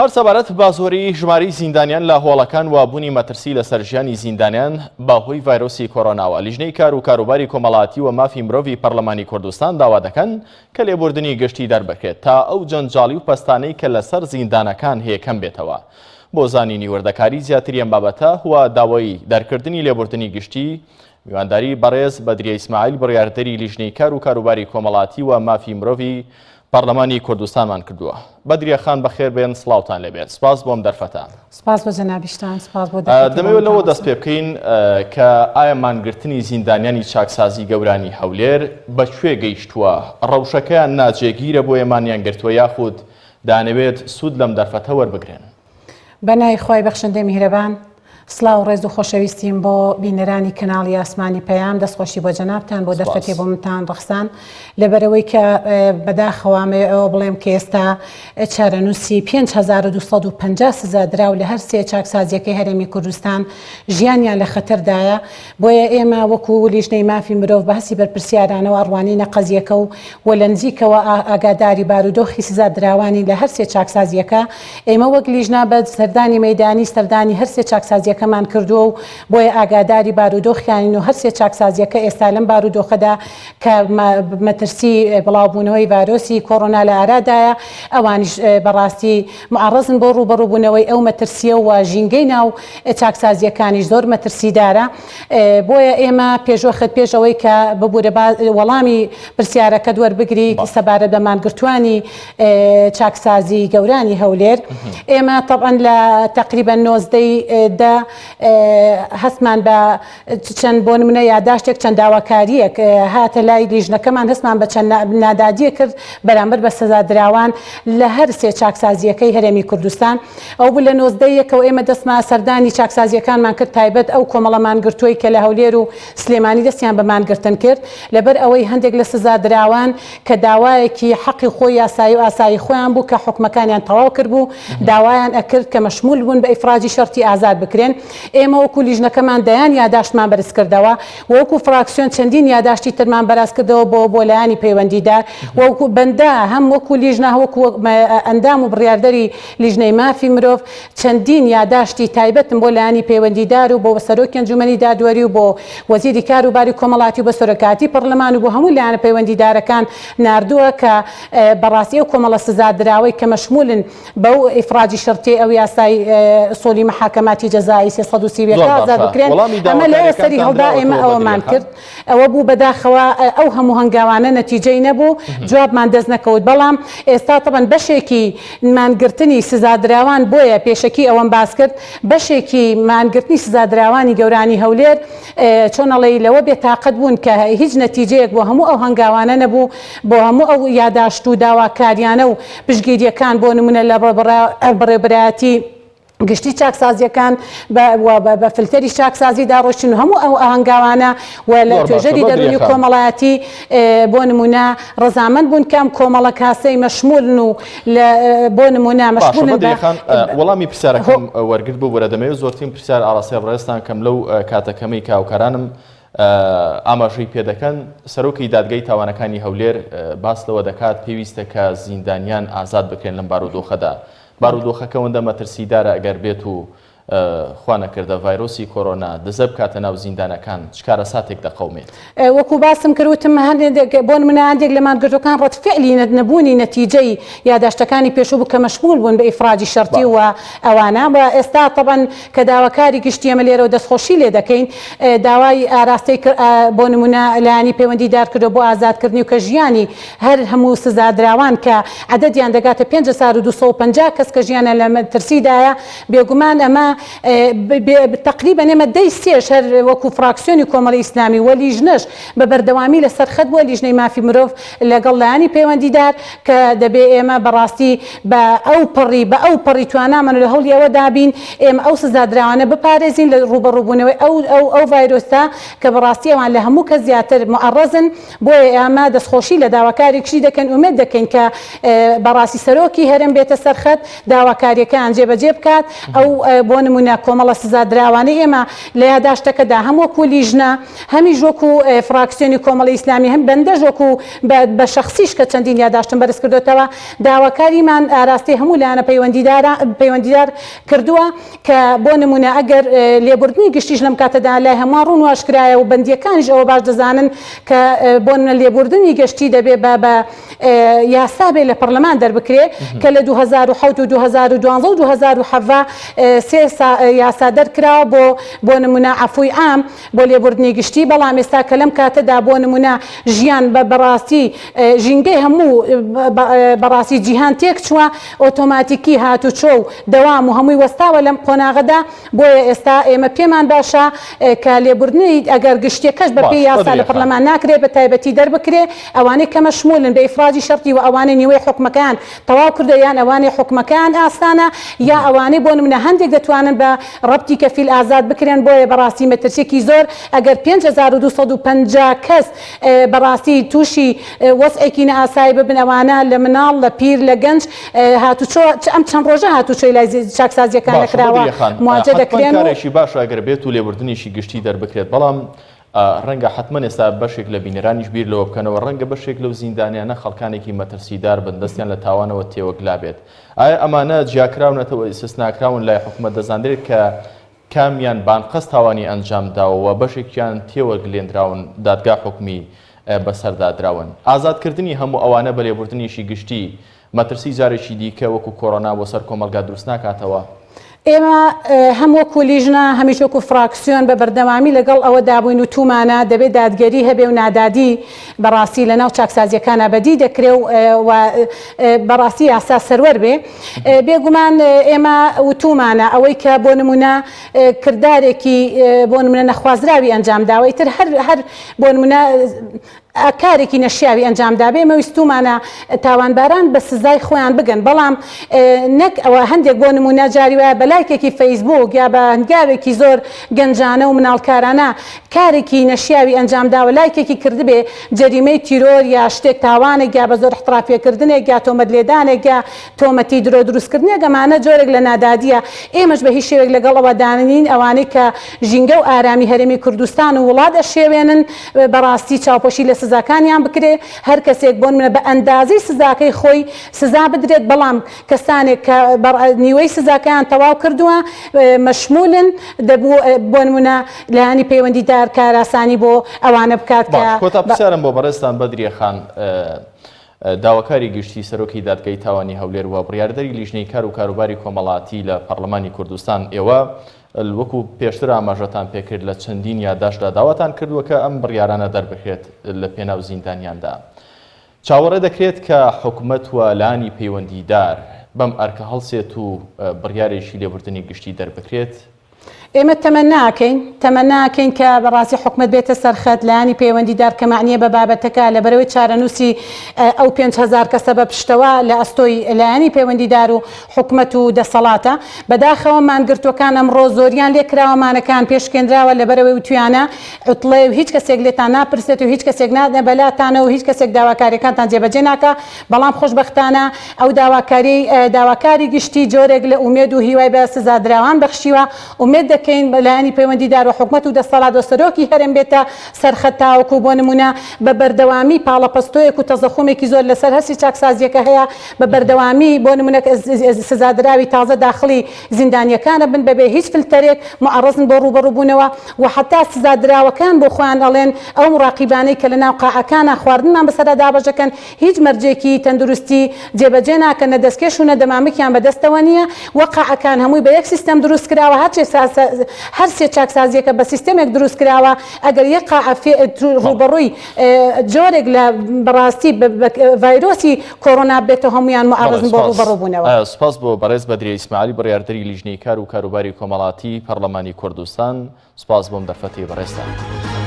هەر سەبارەت بە زۆری ژمارەی زیندانیان لە هۆڵەکان و بوونی مەترسی لەسەر ژیانی زیندانیان بە هۆی ڤایرۆسی کۆرۆناوە، لیژنەی کار و کاروباری کۆمەڵایەتی و مافی مرۆڤی پەرلەمانی کوردستان داوا دەکەن کە لێبوردنی گشتی دەربکرێت تا ئەو جەنجاڵی و پەستانەی کە لەسەر زیندانەکان هەیە کەم بێتەوە. بۆ زانینی وردەکاری زیاتری ئەم بابەتە و داوای دەرکردنی لێبوردنی گشتی، میوانداری بەڕێز بەدریە ئیسماعیل بڕیاردەری لیژنەی کار و کاروباری کۆمەڵاتی و مافی مرۆڤی پەڕلەمانی کوردستانمان کردووە. بەدریە خان بەخێر بێن سڵاوتان لێ بێت سپاس بۆ ئەم دەرفەتە. سپاس بۆ جەنابیشتان سپاس بۆ دەرفەتی دەمەوێت لەوە دەست پێ بکەین کە ئایا مانگرتنی زیندانیانی چاکسازی گەورانی هەولێر بە کوێ گەیشتووە؟ ڕەوشەکەیان ناجێگیرە بۆیە مانیان گرتووە یاخود دەیانەوێت سوود لەم دەرفەتە وەربگرن؟ بە ناوی خوای بەخشندەی میهرەبان سڵاو و ڕێز و خۆشەویستیم بۆ بینەرانی کەناڵی ئاسمانی پەیام دەستخۆشی بۆ جەنابتان بۆ دەرفەتێ بۆ منتان ڕەخسان لەبەرەوەی کە بەداخەوە ئەمەوێ ئەوە بڵێم کە ئێستا چارەنووسی 5250 سزادراو لە هەر سێ چاکسازیەکەی هەرێمی کوردستان ژیانیان لە خەتەردایە بۆیە ئێمە وەکو لیژنەی مافی مرۆڤ بە هەستی بەرپرسیارانەوە ئەڕوانینە قەزیەکە و و لە نزیکەوە ئاگاداری بارودۆخی سزادراوانین لە هەر سێ چاکسازیەکە ئێمە وەک لیژنە بە سەردانی مەیدانی سەردانی هەر سێ چاکسازیەکەمان کردووە و بۆیە ئاگاداری بارودۆخیانین و هەر سێ چاکسازیەکە ئێستا لەم بارودۆخەدا کە مەترسی بڵاوبوونەوەی ڤایرۆسی کۆرۆنا لە ئارادایە ئەوانیش بەڕاستی معەڕەزن بۆ ڕووبەڕووبوونەوەی ئەو مەترسیە و ژینگەی ناو چاکسازیەکانیش زۆر مەترسیدارە بۆیە ئێمە پێشوەخت پێش ئەوەی کە ببورە با وەڵامی پرسیارەکەت وەربگری سەبارەت بە مانگرتوانی چاکسازی گەورانی هەولێر ئێمە تەبعەن لە تەقریبەن نۆزدەی دە هەستمان بە چەند بۆ نمونە یاداشتێک چەند داواکارییەک هاتە لای لیژنەکەمان هەستمان بە چەند نادادیە کرد بەرامبەر بە سزادراوان لە هەر سێ چاکسازییەکەی هەرێمی کوردستان ئەو بوو لە 19 یەکەوە ئێمە دەستمان سەردانی چاکسازییەکانمان کرد تایبەت ئەو کۆمەڵە مانگرتووەی کە لە هەولێر و سلێمانی دەستیان بە مانگرتن کرد لەبەر ئەوەی هەندێک لە سزادراوان کە داوایەکی حەقی خۆی یاسایی و ئاسایی خۆیان بوو کە حوکمەکانیان تەواو کردبوو داوایان ئەکرد کە مەشمول بوون بە ئیفراجی شەرتی ئازاد بکرێن ئێمە وەکو لیژنەکەمان دەیان یاداشتمان بەرز کردەوە و وەکو فراکسیۆن چەندین یاداشتی ترمان بەراز کردەوە بۆ بۆ لایەنی پەیوەندیدار و وەکو بەندە هەم وەکو لیژنە وەکو ئەندام و بڕیاردەری لیژنەی مافی مرۆڤ چەندین یاداشتی تایبەتم بۆ لایەنی پەیوەندیدار و بۆ سەرۆکی ئەنجومەنی دادوەری و بۆ وەزیری کار و باری کۆمەڵاتی و بە سەرۆکایەتی پەڕلەمان و بۆ هەموو لایەنە پەیوەندیدارەکان ناردووە کە بەڕاستی ئەو کۆمەڵە سزادراوەی کە مەشمولن بەو ئیفراجی شەرتیەی ئەو یاسای ئسولی محاکەماتی جەزایی 331 زۆر ئازاد باشە بکرێن وەڵامی ئەمە لەوە سەری داواکاریەکانتان هەڵدا ئێمە دراوەتەوە ئەوەمان بەدریە خان؟ کرد ئەوە بوو بەداخەوە ئەو هەموو هەنگاوانە نەتیجەی نەبوو جوابمان دەست نەکەوت بەڵام ئێستا تەبەن بەشێکی مانگرتنی سزادراوان بۆیە پێشەکی ئەوەم باس کرد بەشێکی مانگرتنی سزادراوانی گەورانی هەولێر چۆن ئەڵێی لەوە بێ تاقەت بوون کە هیچ نەتیجەیەک بۆ هەموو ئەو هەنگاوانە نەبوو بۆ هەموو ئەو یاداشت و داواکاریانە و پشتگیریەکان بۆ نمونە لە بەڕێوبەرایەتی گشتی چاکسازیەکان بە فلتەری چاکسازی داڕۆشتن و هەموو ئەو هەنگاوانە و لە زۆر باشە توێژەری بەدریە دەروونی و خان. کۆمەڵایەتی بۆ نمونە ڕەزامەند بوون کە ئەم کۆمەڵە کاسەی مەشمولن و لە بۆ نمونە باشە مەشمولن بە بەدریە خان وەڵامی هۆ پرسیارەکەم وەرگرت ببورە دەمەوێت زۆرترین پرسیار ئاڕاستەی بەڕێزتان کەم لەو کاتە کەمەی کە هاوکارانم ئاماژەی پێدەکەن، سەرۆکی دادگای تاوانەکانی هەولێر باس لەوە دەکات، پێویستە کە زیندانیان ئازاد بکرێن لەم بارودۆخەدا، بارودۆخەکە ئەوەندە مەترسیدارە ئەگەر بێت و خوا نەکردە ڤایرۆسی کۆرۆنا دزە بکاتە ناو زیندانەکان چ کارەساتێک دەقەومێت. وەکو باسم کرد وتم هەندێک بۆ نمونە هەندێک لە مانگرتووەکان ڕەد فعلی نەبوونی نەتیجەی یاداشتەکانی پێشوو بوو کە مەشمول بوون بە ئیفراجی شەرتی و ئەوانە و ئێستا تەبعەن کە داواکاری گشتی ئێمە لێرەوە دەستخۆشی لێ دەکەین داوای ئاراستەی بۆ نمونە لایەنی پەیوەندی دار کردوە بۆ ئازادکردنی و کە ژیانی هەر هەموو سزادراوان کە عەدەدیان دەگاتە 5250 کەس کە ژیانیان لە مەترسیدایە بێگومان ئەمە تەقریبەن ئێمە دەی سێش هەر وەکو فراکسیۆنی کۆمەڵی ئیسلامی و لیژنەش بە بەردەوامی لەسەر خەت بووە لیژنەی مافی مرۆڤ لەگەڵ لایەنی پەیوەندیدار کە دەبێ ئێمە بەڕاستی بە ئەو پەڕی بە ئەو پەڕی توانامان و لە هەوڵی ئەوە دابین ئێمە ئەو سزادراوانە بپارێزین لە ڕووبەڕووبوونەوەی ئەو ئەو ئەو ڤایرۆسە کە بەڕاستی ئەوان لە هەموو کەس زیاتر موعەڕەزن بۆیە ئێمە دەستخۆشی لە داواکاری گشتی دەکەین ئومێد دەکەین کە بەڕاستی سەرۆکی هەرێم بێتە سەر خەت داواکاریەکەیان جێبەجێ بکات ئەو بۆ. نمونە کۆمەڵە سزادراوانەی ئێمە لە یاداشتەکەدا هەم وەکو لیژنە هەمیش وەکو فراکسیۆنی کۆمەڵی ئیسلامی هەم بەندەش وەکو بە شەخسیش کە چەندین یاداشتم بەرز کردۆتەوە داواکاریمان ئاراستەی هەموو لایەنە پەیوەندیدار کردووە کە بۆ نمونە ئەگەر لێبوردنی گشتیش لەم کاتەدا لای هەمووان ڕوون و ئاشکرایە و بەندییەکانیش ئەوە باش دەزانن کە بۆ نمونە لێبوردنی گشتی دەبێ بە بە یاسا بێ لە پەرلەمان دەربکرێ کە لە 2007 و 2012 و 2017 سێ یاسا دەرکراوە بۆ بۆ نمونە عەفوی عام بۆ لێبوردنی گشتی، بەڵام ئێستا کە لەم کاتەدا بۆ نمونە ژیان بە بەڕاستی ژینگەی هەموو بەڕاستی جیهان تێکچووە، ئۆتۆماتیکی هاتوچۆ و دەوام و هەمووی وەستاوە لەم قۆناغەدا، بۆیە ئێستا ئێمە پێمان باشە کە لێبوردنی ئەگەر گشتیەکەش بە پێی یاسا لە پەرلەمان ناکرێ بە تایبەتی دەربکرێ ئەوانەی کە مەشمولن بە ئیفراجی شەرتی و ئەوانەی نیوەی حوکمەکەیان تەواو کردوە یان ئەوانەی حوکمەکەیان ئاسانە یا ئەوانەی بۆ نمونە هەندێک دەتوانن بە ڕەبتی کەفیل ئازاد بکرێن بۆیە بەڕاستی مەترسیەکی زۆر ئەگەر 5250 کەس بەڕاستی توشی وەزعێکی نائاسایی ببن ئەوانە لە مناڵ لە پیر لە گەنج هاتوچۆ چ ئەم چەند ڕۆژە هاتوچۆی لای چاکسازیەکان باشە نەکراوە بەدریە خان مواجە حەتمەن دەکرێن و کارێکی باشە ئەگەر بێت و لێبوردنێکی گشتی دەربکرێت بەڵام ڕەنگە حەتمەن ئێستا بەشێک لە بینەرانیش بیر لەوە بکەنەوە ڕەنگە بەشێک لەو زیندانیانە خەڵکانێکی مەترسیدار بن دەستیان لە تاوانەوە تێوەگلابێت. ئایا ئەمانە جیاکراونەتەوە ئیستسناکراون لای حکومەت دەزانرێت کە کامیان بانقەست تاوانی ئەنجام داوە و بەشێکیان تێوەگلێندراون دادگا حوکمی بەسەردا دراون. ئازادکردنی هەموو ئەوانە بە لێبوردنێکی گشتی مەترسی جارێکی دیکە وەکو کۆرۆنا بۆ سەر کۆمەڵگا دروست ناکاتەوە؟ ئێمە هەم وەکو لیژنە هەمیش وەکو فراکسیۆن بە بەردەوامی لەگەڵ ئەوەدا بووین وتوومانە دەبێ دادگەری هەبێ و نادادی بەڕاستی لەناو چاکسازییەکانا بەدی دەکرێ و بەڕاستی یاسا سەروەر بێ. بێگومان ئێمە وتوومانە ئەوەی کە بۆ نموونە کردارێکی بۆ نموونە نەخوازراوی ئەنجام داوە ئیتر هەر هەر بۆ نموونە کارێکی نەشیاوی ئەنجام دابێ، ئێمە ویستوومانە تاوانباران بە سزای خۆیان بگەن، بەڵام نەک ئەوە، هەندێک بۆ نموونە جاری وایە بە لایکێکی فەیسبووک یا بە هەنگاوێکی زۆر گەنجانە و مناڵکارانە کارێکی نەشیاوی ئەنجام داوە لایکێکی کردبێ جەریمەی تیرۆر یا شتێک تاوانێک یا بە زۆر احترافیەکردنێک یا تۆمەت لێدانێک یا تۆمەتی درۆ دروستکردنێک ئەمانە جۆرێک لە نادادیە ئێمەش بە هیچ شێوەیەک لەگەڵ ئەوە دانین ئەوانەی کە ژینگە و ئارامی هەرێمی کوردستان و وڵات ئەشێوێنن بەڕاستی چاوپۆشی لە سزاکانیان بکرێ هەر کەسێک بۆنمونە بە ئەندازەی سزاکەی خۆی سزا بدرێت بەڵام کەسانێک کە نیوەی سزاکەیان تەواو کردووە مەشمولن دەبوو بۆنمونە لایەنی پەیوەندیدار کاراسانی بۆ ئەوانە بکات کە باش کۆتا پرسیارم بۆ بەڕێزتان بەدریە خان داواکاری گشتی سەرۆکی دادگای تاوانی هەولێر و بڕیاردەری لیژنەی کار و کاروباری کۆمەڵاتی لە پەڕلەمانی کوردستان ئێوە وەکو پێشتر ئاماژەتان پێکرد لە چەندین یاداشتدا داواتان کردووە کە ئەم بڕیارانە دەربکرێت لە پێناو زیندانیاندا. چاوەڕێ دەکرێت کە حکومەت و لانی پەیوەندیدار بەم ئەرکە هەڵسێت و بڕیارێکی لێبوردنی گشتی دەربکرێت. ئێمە تەمەنا ئەکەین، تەمەنا ئەکەین کە بەڕاستی حکومەت بێتە سەر خەت، لایەنی پەیوەندیدار کە مەعنییە بە بابەتەکە، لەبەرئەوەی چارەنووسی ئەو 5000 کەسە بە پشتەوە لە ئەستۆی لایەنی پەیوەندیدار و حکومەت و دەسەڵاتە. بەداخەوە مانگرتووەکان ئەمڕۆ زۆریان لێ کراوە، مانەکان پێ شکێنراوە لەبەرئەوەی وتویانە عوتڵەیە و هیچ کەسێک لێتان ناپرسێت و هیچ کەسێک نادنە بەلاتانەوە و هیچ کەسێک داواکاریەکانتان جێبەجێ ناکا، بەڵام خۆشبەختانە ئەو داواکاریەی داواکاری گشتی جۆرێک لە ئومێد و هیوای بە سزادراوان بەخشیوە، ئومێد دەکەین لایەنی پەیوەندیدار و حکومەت و دەسەڵات و سەرۆکی هەرێم بێتە سەر خەت تاوەکو بۆ نمونە بە بەردەوامی پاڵەپەستۆیەک و تەزەخومێکی زۆر لەسەر هەستی چاکسازیەکە هەیە بە بەردەوامی بۆ نمونە سزادراوی تازە داخڵی زیندانیەکانە بن بەبێ هیچ فلتەرێک موعەڕەزن بۆ ڕووبەڕووبوونەوە و حەتا سزادراوەکان بۆ خۆیان ئەڵێن ئەو موڕاقیبانەی کە لەناو قاعەکانا خواردنمان بەسەرا دابەشدەکەن هیچ مەرجێکی تەندروستی جێبەجێ ناکەن نە دەستکێش و نە دەمامکیان بەدەستەوە نییە و قاعەکان هەمووی بە یەک سیستەم دروست کراوە هەرچێ هەر سێ چاکسازیەکە بە سیستەمێک دروست کراوە ئەگەر یەک قاعە ڕووبەڕووی جۆرێک لە بەڕاستی ڤایرۆسی کۆرۆنا بێتەوە هەموویان موعەڕەزن بۆ ڕووبەڕووبوونەوە. سوپاس بۆ بەڕێز بەدریە ئیسماعیل بڕیاردەری لیژنەی کار و کاروباری کۆمەڵاتی پەڕلەمانی کوردستان. سوپاس بۆم دەرفەتی بەڕێزتان.